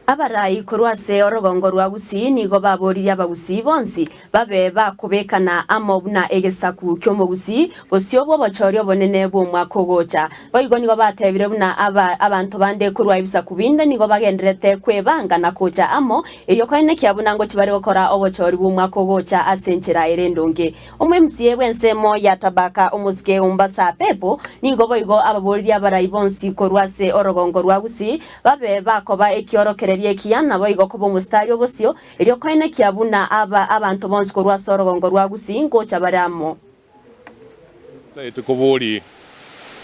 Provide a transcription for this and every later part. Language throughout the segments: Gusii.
Abarai korwa ase orogongo rwa Gusii nigo baboririe Abagusii bonsi babe bakobekana amo buna egesaku ki'omogusii bosio bw'obochori obonene bw'omwaka ogocha. Boigo nigo batebire buna aba abanto bande korwa ebisaku binde nigo bagendererete kwebanga na gocha amo erio koenekia buna ngochi bare gokora obochori bw'omwaka ogocha ase enchera ere endonge. Omo-MCA bw'ensemo ya Tabaka omosike Ombasa Pepo nigo boigo ababoririe abarai bonsi korwa ase orogongo rwa Gusii babe bakoba ekiorokererio ekiya naboigo koba omositari obosio, erio koenekia buna aba abanto bonsi korwa ase orogongo rwa Gusii ngocha bare amo. Totagete koboria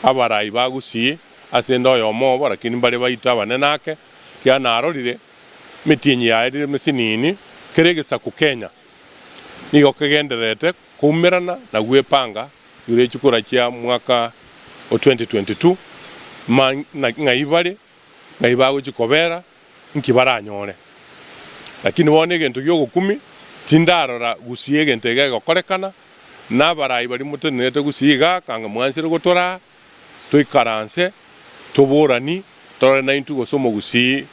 abarai ba Gusii ase ende oyomo obo, lakini mbare baito abanene ake, ekiagera narorire emetienyi yaerire emesinini kera egesaku Kenya nigo kegendererete koumerana na gwepanga igoro ye chikura chia mwaka o 2022, ma ng'ai bare, ng'ai bagochia kobera, inki baranyore. Lakini bono egento gi'ogokumia, tindarora gusii egento eke gegokorekana, na abarai baria motenenerete gusii igaa, kanga mwansire gotoraa, toikaranse, toborani, torore naintwe gose omogusii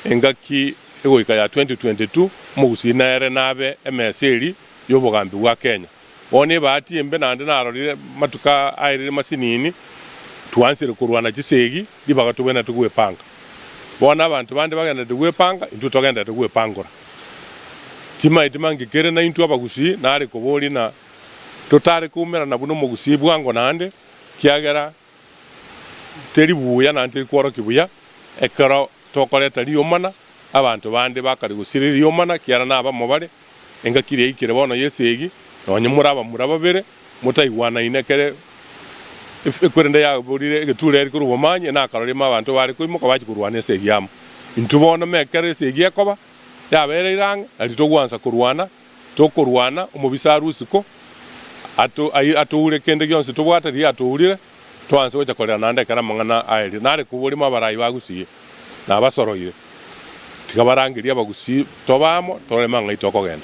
engaki egoika ya 2022, omogusii nere nabe emesa eria y'obogambi bwa Kenya. Bono ebahati embe naende narorire matuko aerire masinini, twansire korwana chisegi, ribaga tobwenerete gwepanga. Bono abanto bande bagenderete gwepanga, intwe togenderete gwepangora. Timaeti mangi kere naintwe abagusii nare koboria na totare koumerana buna omogusii bwango naende, kiagera teri buya naende teri kworokia buya ekero tokoreta riomana, abanto bande bakare gosiria riomana ekiagera nabamo bare, engaki riaikire bono y'esegi, nonye more abamura babere, motaigwanaine ekere ekwerende yaborire egetureri korwa obomanyi, nakarorimo abanto bare koimoka bachia korwana esegi amo. Intwe bono mekero esegi ekoba, yabereire ang'e, nari togwansa korwana, Tokorwana, omobisa arue isiko, atoure kende gionsi tobwate riria atourire, twanse gocha korera naende ekero amang'ana aerie. Nare koborimo abarai ba Gusii, nabasoroire, tiga barangerie Abagusii tobe amo, torore mang'ai tokogenda.